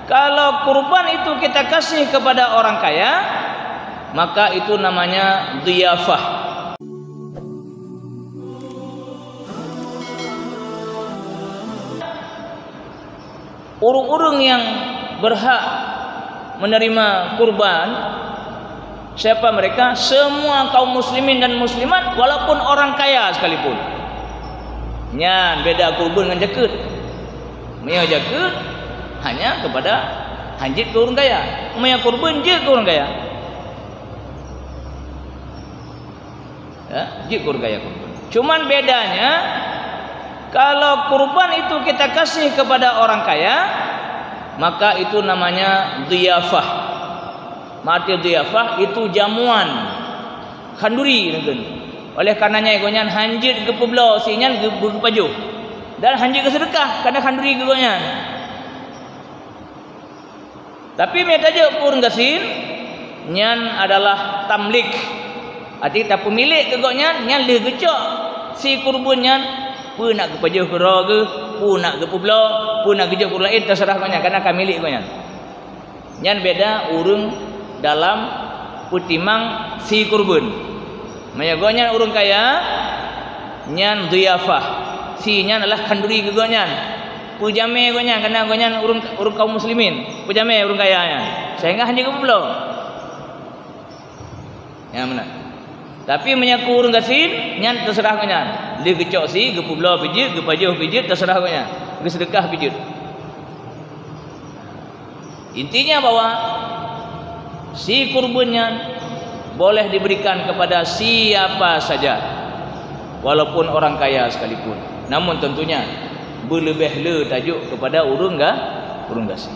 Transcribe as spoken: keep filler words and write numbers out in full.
Kalau kurban itu kita kasih kepada orang kaya, maka itu namanya dhiyafah. Ureuëng-ureuëng yang berhak menerima kurban, siapa mereka? Semua kaum muslimin dan muslimat, walaupun orang kaya sekalipun. Nyan beda kurban ngon jakeuet. Meunyoe jakeuet hanya kepada, hanjeuet keu ureuëng kaya. Meunyoe kurban jeuet keu ureuëng kaya. Ya, jeuet keu ureuëng kaya kurban. Cuman bedanya, kalau kurban itu kita kasih kepada orang kaya, maka itu namanya dhiyafah. Maté dhiyafah itu jamuan, khanduri mungkin. Oleh karenanya gobnyan hanjeuet geupeubloe, si nyan geu-, geupajoh. Dan hanjeuet geuseudeukah, karena khanduri geuh gobnyan. Tapi meunyoe tajeuet keu ureuëng gasien, nyan adalah tamlik. Arti tapeumilék keu gobnyan, nyan lheueh geucok si kurban nyan, peue nak geupajoh keu droe geuh, peue nak geupeubloe, peue nak geujok keu ureuëng laén, teuseurah gobnyan, karena ka milék gobnyan. Nyan beda ureuëng dalam peutimang si kurban. Meunyoe gobnyan ureuëng kaya, nyan dhiyafah. Si nyan adalah khanduri keu gobnyan. Peujamé gobnyan, karena gobnyan ureuëng, ureuëng kaum muslimin. Peujamé ureuëng kaya nyan. Sehingga hanjeuet geupeubloe. Nyan meunan. Tapi meunyoe keu ureuëng gasien, nyan teuseurah gobnyan. Lheueh geucok si, geupeubloe pih jeuet, geupajoh pih jeuet, teuseurah gobnyan. Geuseudeukah pih jeuet. Intinya bahwa si kurban nyan boleh diberikan kepada siapa saja, walaupun orang kaya sekalipun. Namun tentunya, beuleubeh le tajok kepada ureuëng ga-, ureuëng gasien.